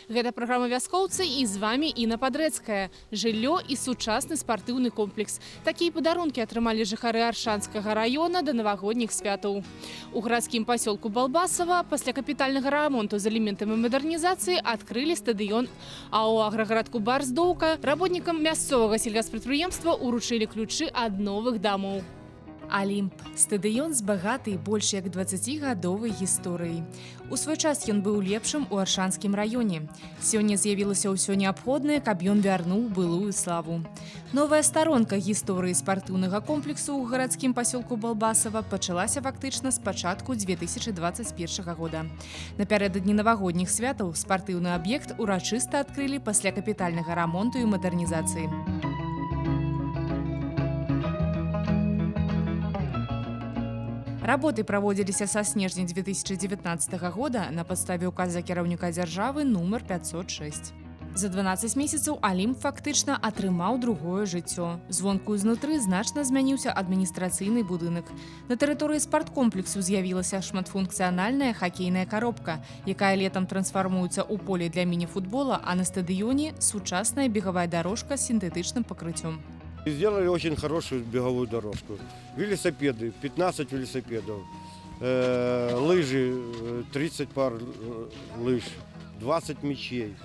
Гэта праграма «Вяскоўцы», і з вамі Інна Падрэцкая. Жыллё і сучасны спартыўны комплекс. Такія падарункі атрымалі жыхары Аршанскага раёна да навагодніх святаў. У гарадскім пасёлку Балбасава пасля капітальнага рамонту з элементамі мадэрнізацыі адкрылі стадыён, а ў аграгарадку Барздоўка работнікам мясцовага сельгаспрадпрыемства ўручылі ключы ад новых дамоў. «Алімп» — стадыён з багатай, больш як 20-гадовай гісторыяй. У свой час ён быў лепшым у Аршанскім раёне. Сёння з'явілася ўсё неабходнае, каб ён вярнуў былую славу. Новая старонка гісторыі спартыўнага комплексу ў гарадскім пасёлку Балбасава пачалася фактычна з пачатку 2021 года. Напярэдадні навагодніх святаў спартыўны аб'ект урачыста адкрылі пасля капітальнага рамонту і мадэрнізацыі. Работы праводзіліся са снежня 2019 года на падставе указа кіраўніка дзяржавы нумар 506. За 12 месяцаў «Алімп» фактычна атрымаў другое жыццё. Звонку і знутры значна змяніўся адміністрацыйны будынак. На тэрыторыі спарткомплексу з'явілася шматфункцыянальная хакейная каробка, якая летам трансфармуецца ў поле для міні-футбола, а на стадыёне сучасная бегавая дарожка з сінтэтычным пакрыццём. Сделали очень хорошую беговую дорожку. Велосипеды, 15 велосипедов, лыжи, 30 пар лыж, 20 мячей,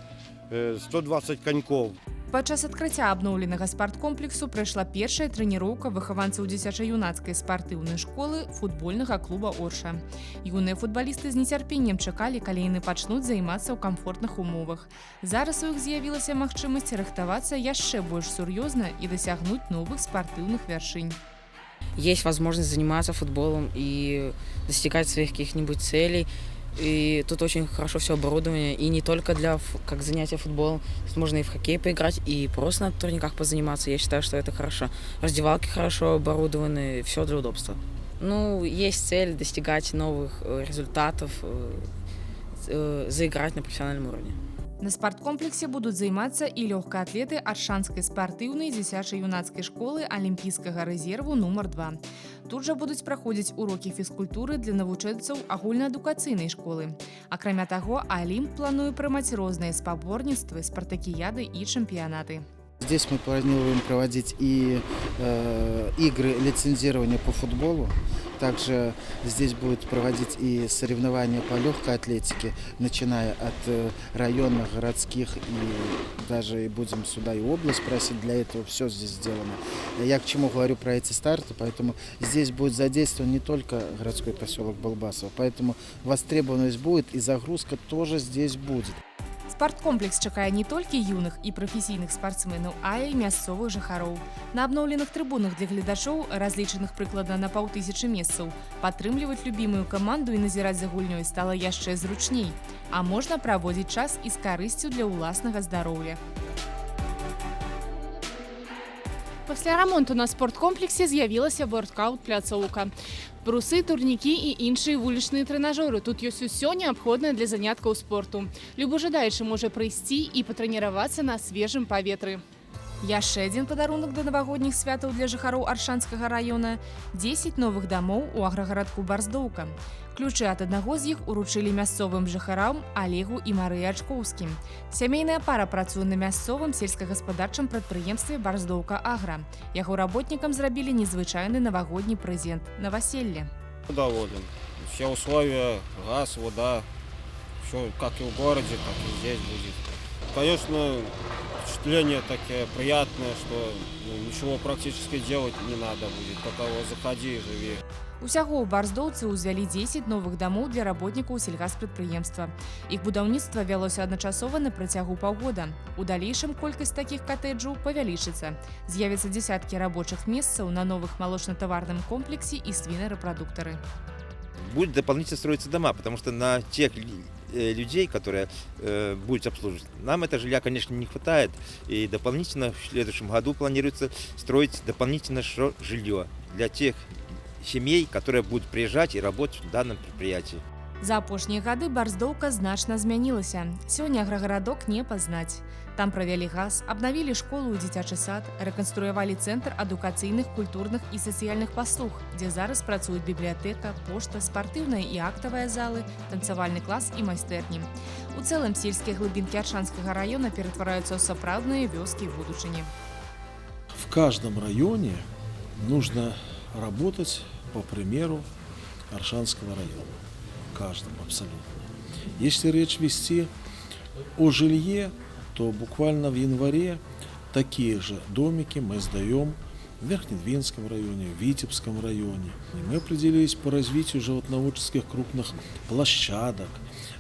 120 коньков. Падчас адкрыцця абноўленага спарткомплексу прайшла першая трэніроўка выхаванцаў дзіцяча-юнацкай спартыўнай школы футбольнага клуба «Орша». Юныя футбалісты з нецярпеннем чакалі, калі яны пачнуць займацца ў камфортных умовах. Зараз у іх з'явілася магчымасць рыхтавацца яшчэ больш сур'ёзна і дасягнуць новых спартыўных вяршынь. Есть возможность заниматься футболом и достигать своих каких-нибудь целей. И тут очень хорошо все оборудование, и не только для как занятия футболом, тут можно и в хоккей поиграть, и просто на турниках позаниматься. Я считаю, что это хорошо. Раздевалки хорошо оборудованы, все для удобства. Ну, есть цель достигать новых результатов, заиграть на профессиональном уровне. На спарткомплексе будуць займацца і лёгкаатлеты Аршанскай спартыўнай дзіцяча-юнацкай школы алімпійскага рэзерву нумар 2. Тут жа будуць праходзіць урокі фізкультуры для навучэнцаў агульнаадукацыйнай школы. Акрамя таго, «Алімп» плануе прымаць розныя спаборніцтвы, спартакіяды і чэмпіянаты. Здесь мы планируем проводить и игры лицензирования по футболу. Также здесь будет проводить и соревнования по легкой атлетике, начиная от районных, городских, и даже и будем сюда и область просить, для этого все здесь сделано. Я к чему говорю про эти старты, поэтому здесь будет задействован не только городской поселок Балбасово, поэтому востребованность будет и загрузка тоже здесь будет. Спарткомплекс чакае не толькі юных і прафесійных спартсменаў, а і мясцовых жыхароў. На абноўленых трыбунах для гледачоў, разлічаных прыкладна на паўтысячы месцаў, падтрымліваць любімую каманду і назіраць за гульнёй стала яшчэ зручней. А можна праводзіць час і з карысцю для ўласнага здароўя. Пасля рамонту на спорткомплексе з'явілася воркаут-пляцоўка. Брусы, турнікі і іншыя вулічныя трэнажоры. Тут ёсць усё неабходнае для заняткаў спорту. Любы жадаючы можа прыйсці і патрэніравацца на свежым паветры. Яшчэ адзін падарунак да навагодніх святаў для жыхароў Аршанскага раёна — 10 новых дамоў у аграгарадку Барздоўка. Ключы ад аднаго з іх уручылі мясцовым жыхарам Алегу і Марыі Ачкоўскім. Сямейная пара працуе на мясцовым сельскагаспадарчым прадпрыемстве «Барздоўка Агра». Яго работнікам зрабілі незвычайны навагодні прэзент — наваселле. Доволен. Все условия, газ, вода, все как и в городе, так и здесь будет. Конечно, впечатление такое приятное, что, ну, ничего практически делать не надо будет. Только вот заходи и живи. Усяго ў Барздоўцы ўзвялі 10 новых дамоў для работнікаў сельгаспрадпрыемства. Іх будаўніцтва вялося адначасова на працягу паўгода. У далейшым колькасць такіх катэджаў павялічыцца. З'явяцца дзесяткі рабочых месцаў на новых малочна-таварным комплексе і свінарэпрадуктары. Будут дополнительно строиться дома, потому что на тех людей, которые будут обслуживать, нам это жилья, конечно, не хватает. И дополнительно в следующем году планируется строить дополнительно жилье для тех семей, которые будут приезжать и работать в данном предприятии. За апошнія гады Барздоўка значна змянілася. Сёння аграгарадок не пазнаць. Там правялі газ, абнавілі школу і дзіцячы сад, рэканструявалі цэнтр адукацыйных, культурных і сацыяльных паслуг, дзе зараз працуюць бібліятэка, пошта, спартыўная і актавая залы, танцавальны клас і майстэрні. У цэлым сельскія глыбінкі Аршанскага раёна ператвараюцца ў сапраўдныя вёскі будучыні. В каждом районе нужно работать по примеру Оршанского района. В каждом абсолютно. Если речь вести о жилье, то буквально в январе такие же домики мы сдаем в Верхнедвинском районе, в Витебском районе. И мы определились по развитию животноводческих крупных площадок.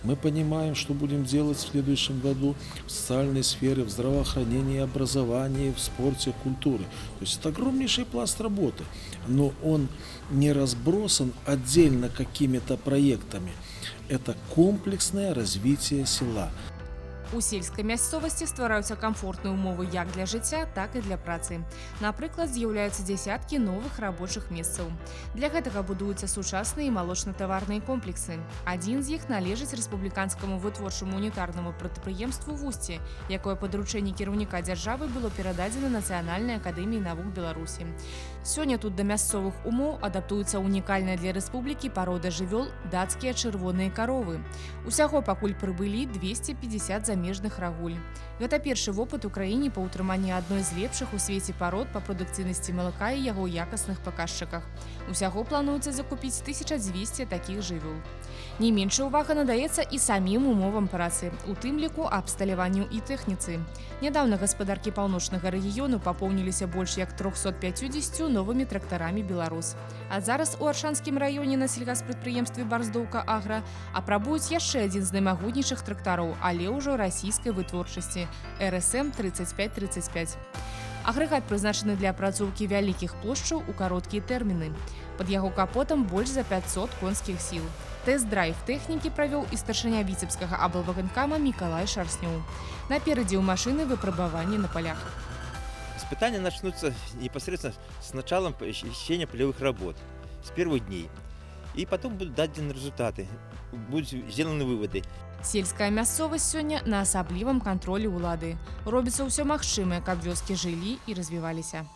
Мы понимаем, что будем делать в следующем году в социальной сфере, в здравоохранении, образовании, в спорте, культуре. То есть это огромнейший пласт работы, но он не разбросан отдельно какими-то проектами. Это комплексное развитие села. У сельскай мясцовасці ствараюцца камфортныя ўмовы як для жыцця, так і для працы. Напрыклад, з'яўляюцца дзясяткі новых рабочых месцаў. Для гэтага будуюцца сучасныя малочна-таварныя комплексы. Адзін з іх належыць рэспубліканскаму вытворчаму унітарнаму прадпрыемству «Вусце», якое па даручэнні кіраўніка дзяржавы было перададзена Нацыянальнай акадэміі навук Беларусі. Сёння тут да мясцовых умоў адаптуецца унікальная для рэспублікі парода жывёл — дацкія чырвоныя каровы. Усяго пакуль прыбылі 250 замежных рагуль. Гэта першы вопыт у краіне па ўтрыманні адной з лепшых у свеце парод па прадукцыйнасці малака і яго якасных паказчыках. Усяго плануецца закупіць 1200 такіх жывёл. Не меншая ўвага надаецца і самім умовам працы, у тым ліку абсталяванню і тэхніцы. Нядаўна гаспадаркі паўночнага рэгіёну папоўніліся больш як 350 новымі трактарамі «Беларус». А зараз у Аршанскім раёне на сельгаспрадпрыемстве «Барздоўка Агра» апрабуюць яшчэ адзін з наймагутнейшых трактароў, але ўжо расійскай вытворчасці — РСМ 3535. Агрэгат прызначаны для апрацоўкі вялікіх плошчаў у кароткія тэрміны. Пад яго капотам больш за 500 конскіх сіл. Тэст-драйв тэхнікі правёў і старшыня Віцебскага аблвыканкама Мікалай Шарснёў. Наперадзе ў машыны выпрабаванні на палях. Испытания начнутся непосредственно с началом осуществления полевых работ, с первых дней. И потом будут дадены результаты, будут сделаны выводы. Сельская мясцовасць сёння на асаблівым кантролі ўлады. Робіцца ўсё магчымае, каб вёскі жылі і развіваліся.